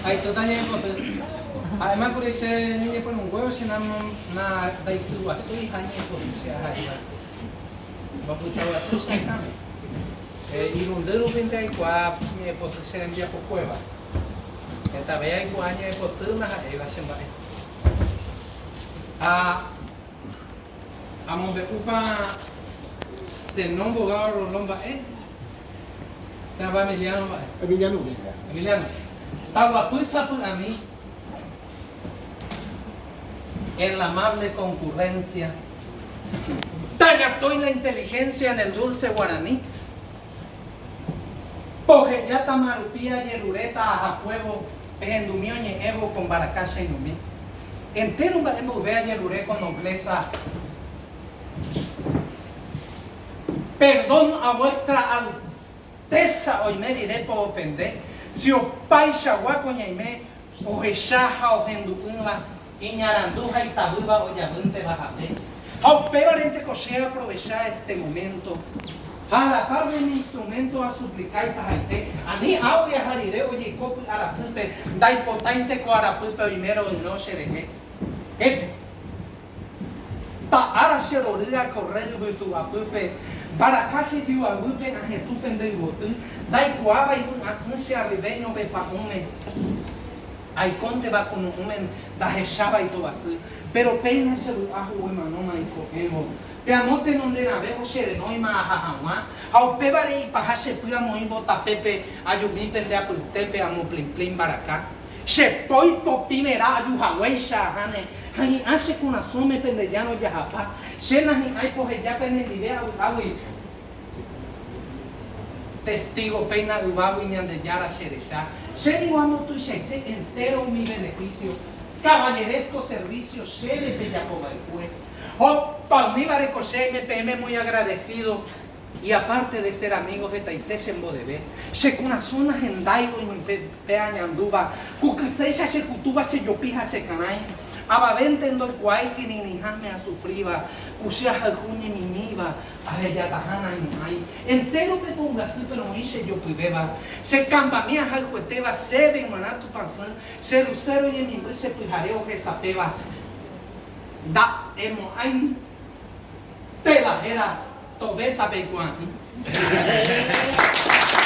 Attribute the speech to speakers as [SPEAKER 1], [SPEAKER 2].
[SPEAKER 1] Aikóta ñe'ẽpoty. Ha'émakuri che ñeñepyrũnguévo che ndaityguasúi ha ñe'ẽpoty che ahai va'ekue. Ndopytaguasúi che akãme. Irundy rupínte aikuaa ñe'ẽpoty che rembiapokuéva. Hetave aikuaa ñe'ẽpoty ndaha'éiva che mba'e. Ha Amombe'úpa Zenón Bogado Rolón mba'e? Térãpa Emiliano mba'e?
[SPEAKER 2] Emiliano.
[SPEAKER 1] Emiliano. Taguapy sapy'ami en la amable concurrencia, tañatõi la inteligencia en el dulce guaraní, pohejátama rupi ajeruréta ahakuévo pehendumi oñe'ẽvo ko mbaraka che irũmi. Entéro mba'e mboyve ajerure ko nobleza Perdón a vuestra alteza oime rire po'ofende, si opaichagua ko ñaime ohecha ha ohendu'ỹva iñarandu ha itavýva ojavýnteva hape. Ha upévarente ko che aprovecha este momento ha a la par de mi instrumento asuplika ipahaite, ani águi aha rire ojeiko py'a rasýpe, ndaipotáinte ko arapýpe oime royrõ che rehe. Heta ára che rory akorre yvytu apýpe, mbaraka che jyvaguýpe ahetũ pende yvoty, ndaikuaávai vy'a'ỹ che arrivéñope pa'ũme. Aikónteva kunu'ũme ndahechávai tovasy, péro péina che vy'a huguemanóma iko'ẽvo. Pe amo tenonderãve ocherenóima aha hag̃ua, ha upévare ipaha che py amoĩvo tapépe ajumi pende apytépe amoplimplĩ mbaraka. Che poi potĩ vera aju haguéicha aháne, ha hi'ã che korasõme pende járõ jahapa, che nahi'ãi poheja penendive avy'águi. Testígo péina yvágui Ñandejára che recha, che ningo ambotuichaite entéro umi beneficio, caballeresco servicio chéve pejapo va'ekue. Opa umívare ko che aime peẽme muy agradecido, y aparte de ser amigo hetaite che mbodeve, che korasõ nahendái oime pe añandúva, ku kyséicha che kutúva che jopi ha che karãi, avavénte ndoikuaái kirirĩháme asufríva, ku che ahayhu ñemimíva, Ahejataha naimo'ãi, entéro pe pombyasy péro oĩ che jopyvéva, che kambami ahayhuetéva chéve g̃uarã Tupãsy, che lucero ñemimby che pyhare ohesapéva, nda'emo'ãi pe la héra tove tapeikuaa'ỹ.